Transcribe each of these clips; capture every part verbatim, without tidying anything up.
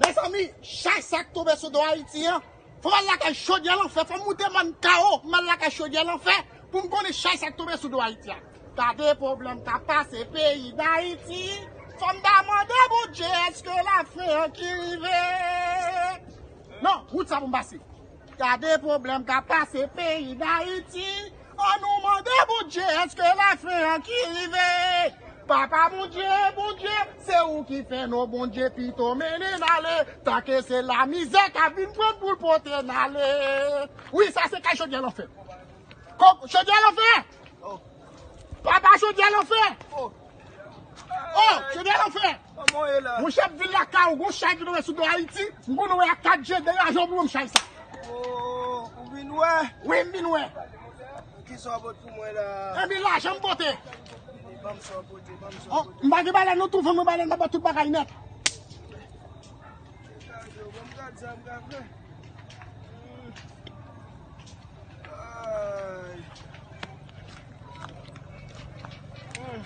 Mezanmi, chay sa k tonbe sou do Ayiti an, fò m al lakay chodyè lanfè, fò m moute mòn kawo, m al lakay chodyè lanfè pou m konnen chay sa k tonbe sou do Ayiti a. Gade pwoblèm k ap pase peyi Dayiti, fò m ta mande Bondye èske lafen an ki rive. Non, wout sa pou m pase. Gade pwoblèm k ap pase peyi Dayiti. Ann nou mande Bondye, èske lafen an ki rive? Papa Bondye, Bondye, se ou ki fè non Bondye, pito mennen n ale. Tanke se lamizè k ap vin pran n pou l pote n ale. Wi, sa se kay chodyè lanfè. Kòk, chodyè lanfè! Papa chodyè lanfè! Oh, chodyè lanfè! Kòman w ye la? Monchè, m vin lakay ou, gon chay ki tonbe sou do Ayiti, m konnen w wè ak kat je, degaje w pou m chay sa. Oh, ou vin wè? Wi, m vin wè. Kisa w pote pou mwen la? Ebyen, lajan m pote. Ban m sa w pote, ban m sa w pote. M pa gen balèn, nou twouve mwen balèn, m ap ba tout bagay nèt. Ban m gad sa m ka fè. Hmm. Ay. Hmm.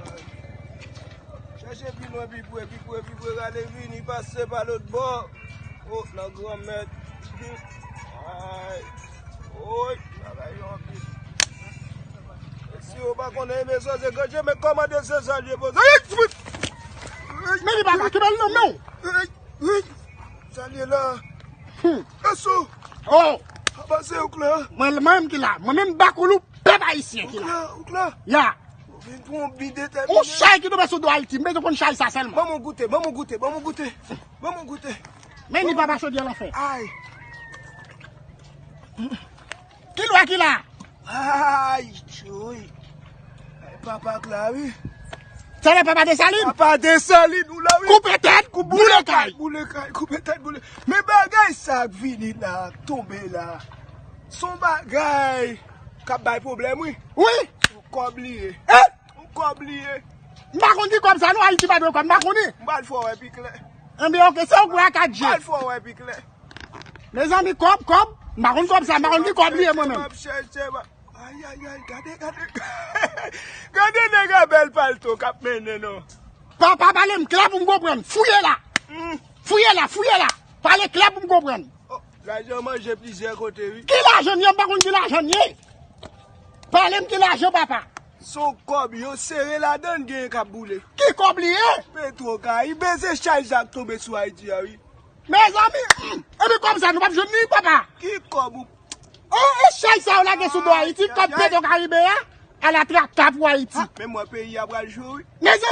Ay. Chèche pi lwen, pi pre, pi pre, pi pre, rale vini, pase pa lòt bò. O, nan granmèt. Hmm. Ay. Oy, bagay yo anpil. Si yo pa konnen, men sa se granje, men kòmande se salye pou. Men li pa ka kenbe l nan men w. Wi, wi. Salye la. Hmm. Eso. Oh. Apa se ou k la? Mwen, mwen menm ki la. Mwen menm Bakoulou, pèp ayisyen ki la. Ou k la, ou k la. Ya. Ou vin pou yon bi detèmine. Yon chay ki tonbe sou do Ayiti. M bezwen konn chay sa sèlman. Ban mwen goute, ban mwen goute, ban mwen goute. Ban mwen goute. Men li papa chodyè lanfè. Ay. Ki lwa ki la? Ay, tchoy. Ay, papa k la, wi. Sa le papa Desalin? Papa Desalin, ou la, wi. Koupe tèt, boule kay. Boule kay, koupe tèt, boule. Men bagay sa k vini la, k tonbe la. Se yon bagay k ap bay pwoblèm, wi. Wi. Yon kòb li ye. Eh? Yon kòb li ye. M pa konn ki kòb sa, non, Ayiti pa dwe kòb, m pa konnen. M pral fè w wè pi klè. Enben, oke, se ou k wè ak kat je. M pral fè w wè pi klè. Mezanmi, kòb, kòb. M pa konn kòb sa, m pa konn ki kòb li ye mwen menm. M ap chèche, m ap chèche, m ap, ay, ay, ay, gade, gade. Gade nèg a bèl palto k ap mennen nou. Pa, pa pale m klè pou m konprann. Fouye la. Hmm. Fouye la, fouye la. Pale klè pou m konprann. Oh, lajan manje plizyè kote, wi. Ki lajan n ye? M pa konn ki lajan n ye. Pale m ki lajan, papa. Se yon kòb yo sere ladan l, genyen k ap boule. Ki kòb li ye? Petwokaribe, se chay sa k tonbe sou Ayiti a, wi. Mezanmi, hmm, epi kòb sa nou p ap jwenn li, papa. Ki kòb ou? Oh, e chay sa yo lage sou do Ayiti, kòb Petwokaribe a, alatrakta pou Ayiti. Ah, men mwen peyi a pral jwe, wi. Mezanmi.